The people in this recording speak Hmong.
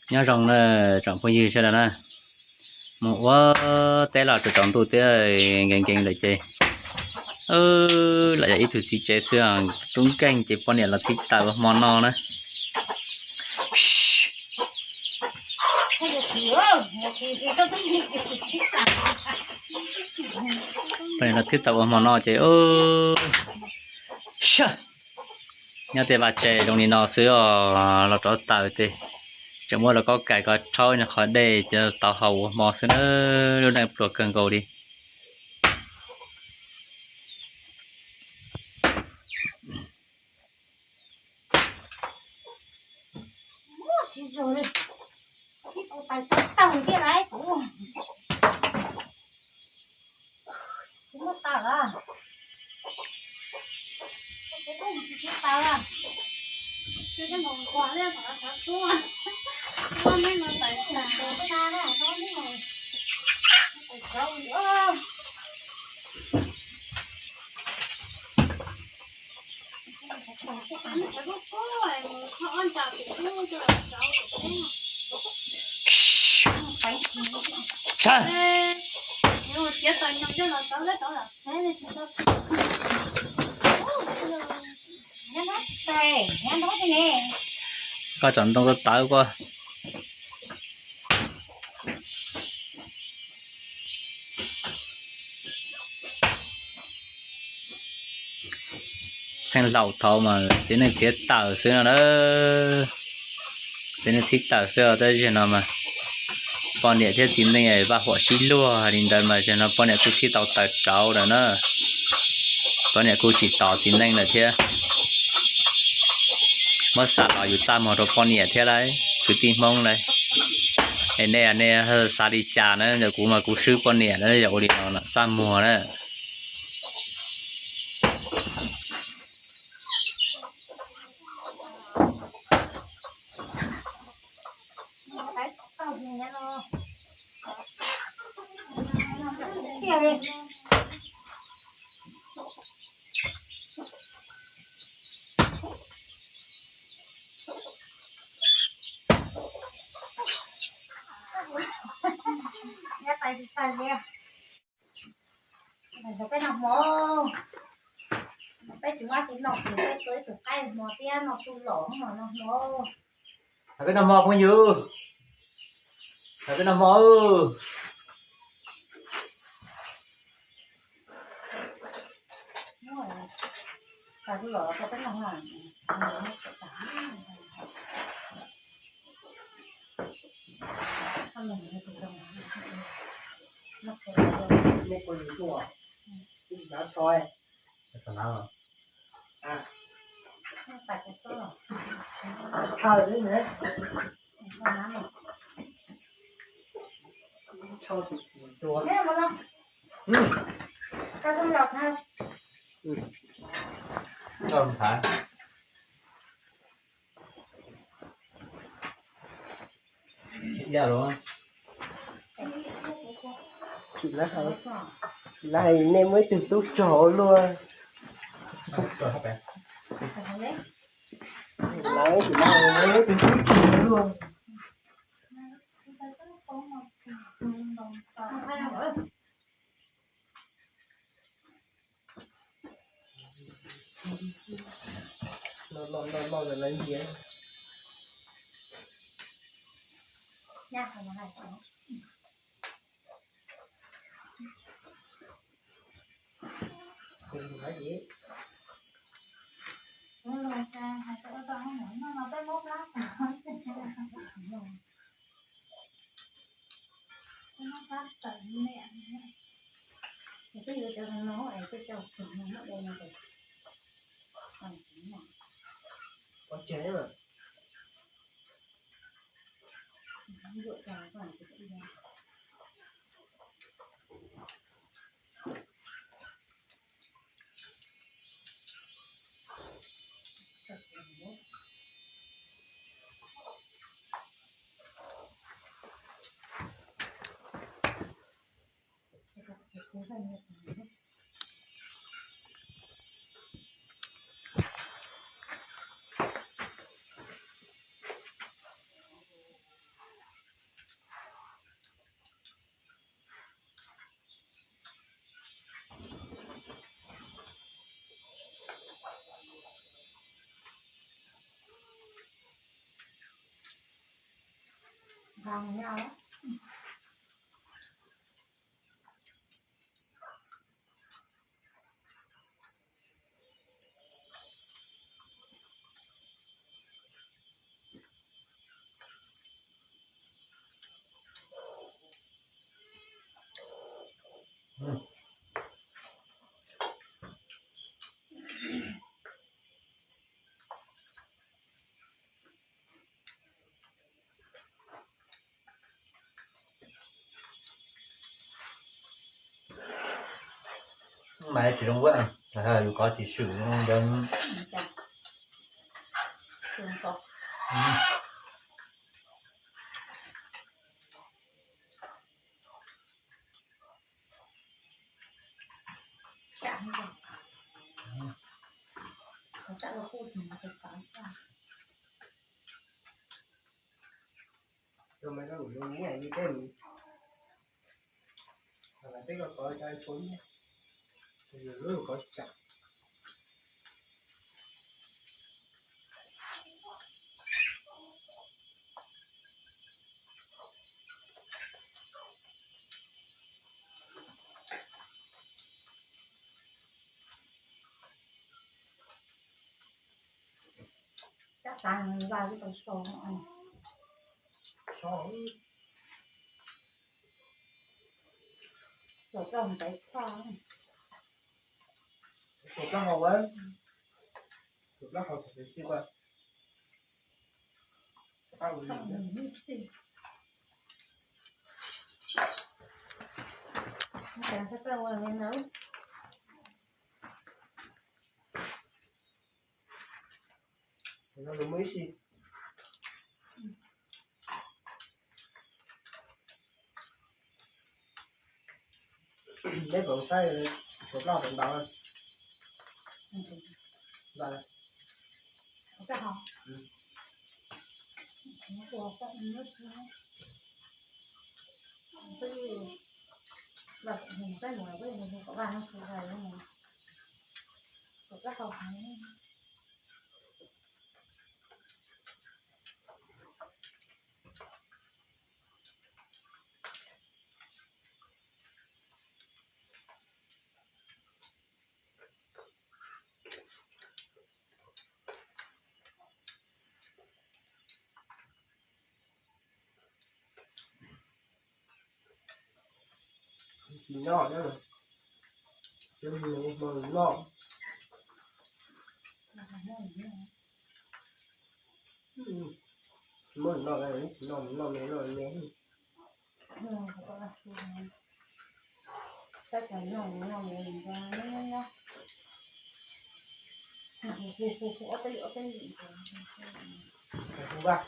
Nyob zoo na tsoom phooj ywg sawv daws na, mus ua teb los tsaus ntuj thiab nkees nkees lawm ces, lam yog ib tug txiv tsev xwb, tub nkeeg ces poj niam los txhib taws ua hmo no na. Poj niam los txhib taws ua hmo no ces, nyob tej vaj tse zoo li no xwb os, los rov taws ces tseem muab los kob kais ko rhaub qhov dej ces tau haus ua hmo xwb na. Lub neej pluag kawg nkaus li. Koj tsom ntoo tawv koj. Txheej laus thaud mas txiv neej txiav taws xwb no na. Txiv neej txhib taws xwb, tab sis no mas poj niam thiab txiv neej vaj huam sib luag li ntawd mas zaum no poj niam kuj txhib tau taws rauv lawm na. Poj niam kuj tsis tos txiv neej lawm thiab. Muab xav los yus txaj muag rau poj niam thiab lauj, kwv tij Hmoob lauj. Es nej, nej xav li cas na, yog kuv mas kuv swb poj niam na, yog ua li no txaj muag na. Peb noj hmo, peb tsis muaj tsis noj ces peb tua ib tug qaib hmo thiab noj tsuj lom no noj hmo. Peb noj hmo phooj ywg, peb noj hmo. Tsis lawv hais, tsis lawv hais nej muaj ib tug tub rog ua luaj. Lawv tsis lawv hais nej muaj ib tug tub rog ua luaj. Maiv tsis zoo ua, yus kov tsis swm zoo ntawd. Cov tas vaj twb tau so, so, txaus tau ntev tshaj. Txaus plaub hau, txaus plaub hau txaus tsis ua. Muaj ib si. Neb kom saib, tshuav plaub hau ntau. Tsis nyob, tsis nyob, hmo noj. Muab noj, tsis noj, noj me noj me. Hu hu hu hu ua teb ua teb. Hu vaj.